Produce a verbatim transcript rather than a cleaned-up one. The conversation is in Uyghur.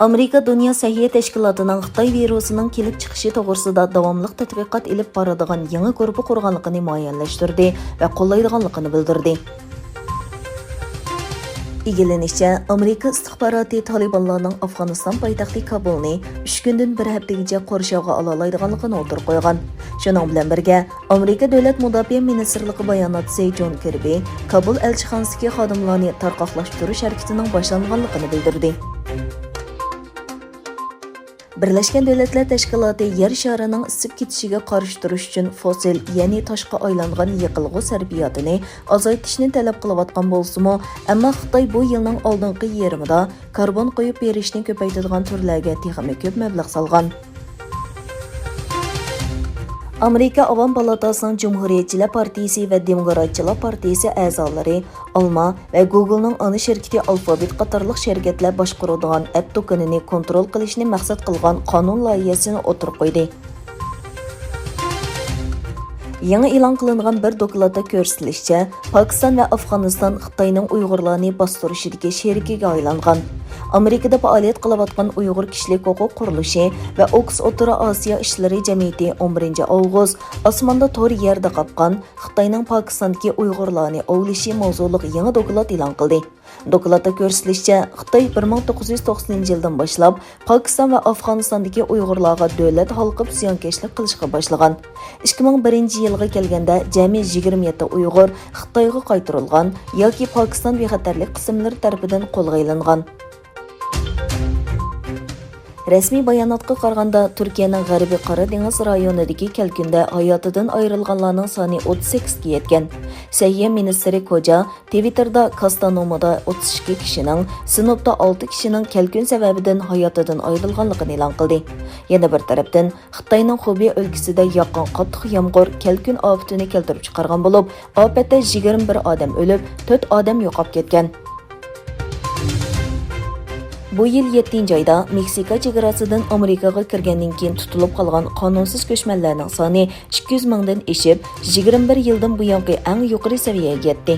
ئامېرىكا دۇنيا سەھىيە تەشكىلاتىنىڭ خىتاي ۋىرۇسىنىڭ كېلىپ چىقىشى توغرىسىدا داۋاملىق تەتقىقات ئېلىپ بارىدىغان يېڭى گۇرۇپپا قۇرغانلىقىنى مۇئەييەنلەشتۈردى ۋە قوللايدىغانلىقىنى بىلدۈردى. ئىگىلىنىشىچە، ئامېرىكا ئىستىخباراتى تالىبانلارنىڭ ئافغانىستان پايتەختى كابۇلنى ئۈچ كۈندىن بىر ھەپتىگىچە قورشاۋغا ئالالايدىغانلىقىنى ئوتتۇرىغا قويغان. شۇنىڭ بىلەن بىرگە، ئامېرىكا دۆلەت مۇداپىئە مىنىستىرلىقى باياناتچىسى جون كىربى كابۇل ئەلچىخانىسىدىكى خادىملارنى تارقاقلاشتۇرۇش ھەرىكىتىنىڭ باشلانغانلىقىنى بىلدۈردى. بىرلەشكەن دۆلەتلەر تەشكىلاتى يەر شارىنىڭ ئىسسىپ كېتىشىگە قارشى تۇرۇش ئۈچۈن فوسىل، يەنى تاشقا ئايلانغان يېقىلغۇ سەرپىياتىنى ئازايتىشنى تەلەپ قىلىۋاتقان بولسىمۇ، ئەمما خىتاي بۇ يىلنىڭ ئالدىنقى يېرىمىدا كاربون قويۇپ بېرىشنى كۆپەيتىدىغان تۈرلەرگە تېخىمۇ كۆپ مەبلەغ سالغان. ئامېرىكا ئاۋام پالاتاسىنىڭ جۇمھۇرىيەتچىلەر پارتىيىسى ۋە دېموكراتچىلار پارتىيىسى ئەزالىرى ئالما ۋە گۇگلنىڭ ئانا شىركىتى ئالفابېت قاتارلىق شىركەتلەر باشقۇرىدىغان ئەپ دۇكىنىنى كونترول قىلىشنى مەقسەت قىلغان قانۇن لايىھەسىنى ئوتتۇرىغا قويدى. يېڭى ئېلان قىلىنغان بىر دوكلاتتا كۆرسىتىلىشىچە، پاكىستان ۋە ئافغانىستان خىتاينىڭ ئۇيغۇرلارنى باستۇرۇشىدىكى شېرىكىگە ئايلانغان. ئامېرىكىدا پائالىيەت قىلىۋاتقان ئۇيغۇر كىشىلىك ھوقۇق قۇرۇلۇشى ۋە ئوكس ئوتتۇرا ئاسىيا ئىشلىرى جەمئىيىتى ئون بىرىنچى ئاۋغۇست ئاسماندا تور يەردە قاپقان خىتاينىڭ پاكىستاندىكى ئۇيغۇرلارنى ئوۋلىشى ماۋزۇلۇق يېڭى دوكلات ئېلان قىلدى. دوكلاتتا كۆرسىتىلىشىچە، خىتاي بىر مىڭ توققۇز يۈز توقسىنىنچى يىلدىن باشلاپ پاكىستان ۋە ئافغانىستاندىكى ئۇيغۇرلارغا دۆلەت ھالقىپ زىيانكەشلىك قىلىشقا باشلىغان. ئىككى مىڭ بىرىنچى يىلغا كەلگەندە جەمئىي يىگىرمە يەتتە ئۇيغۇر خىتايغا قايتۇرۇلغان ياكى پاكىستان بىخەتەرلىك قىسىملىرى تەرىپىدىن قولغا ئېلىنغان. رەسمىي باياناتقا قارىغاندا، تۈركىيەنىڭ غەربىي قارا دېڭىز رايونىدىكى كەلكۈندە ھاياتىدىن ئايرىلغانلارنىڭ سانى ئوتتۇز سەككىزگە يەتكەن. سەھىيە مىنىستىرى كوجا تىۋىتتېردا كاستانومىدا ئوتتۇز ئىككى كىشىنىڭ، سىنوپتا ئالتە كىشىنىڭ كەلكۈن سەۋەبىدىن ھاياتىدىن ئايرىلغانلىقىنى ئېلان قىلدى. يەنە بىر تەرەپتىن، خىتاينىڭ خۇبېي ئۆلكىسىدە ياغقان قاتتىق يامغۇر كەلكۈن ئاپىتىنى كەلتۈرۈپ چىقارغان بولۇپ، ئاپەتتە يىگىرمە بىر ئادەم ئۆلۈپ، تۆت ئادەم يوقاپ كەتكەن. بۇ يىل يەتتىنچى ئايدا مېكسىكا چېگراسىدىن ئامېرىكىغا كىرگەندىن كېيىن تۇتۇلۇپ قالغان قانۇنسىز كۆچمەنلەرنىڭ سانى ئىككى يۈز مىڭدىن ئېشىپ، يىگىرمە بىر يىلدىن بۇيانقى ئەڭ يۇقىرى سەۋىيەگە يەتتى.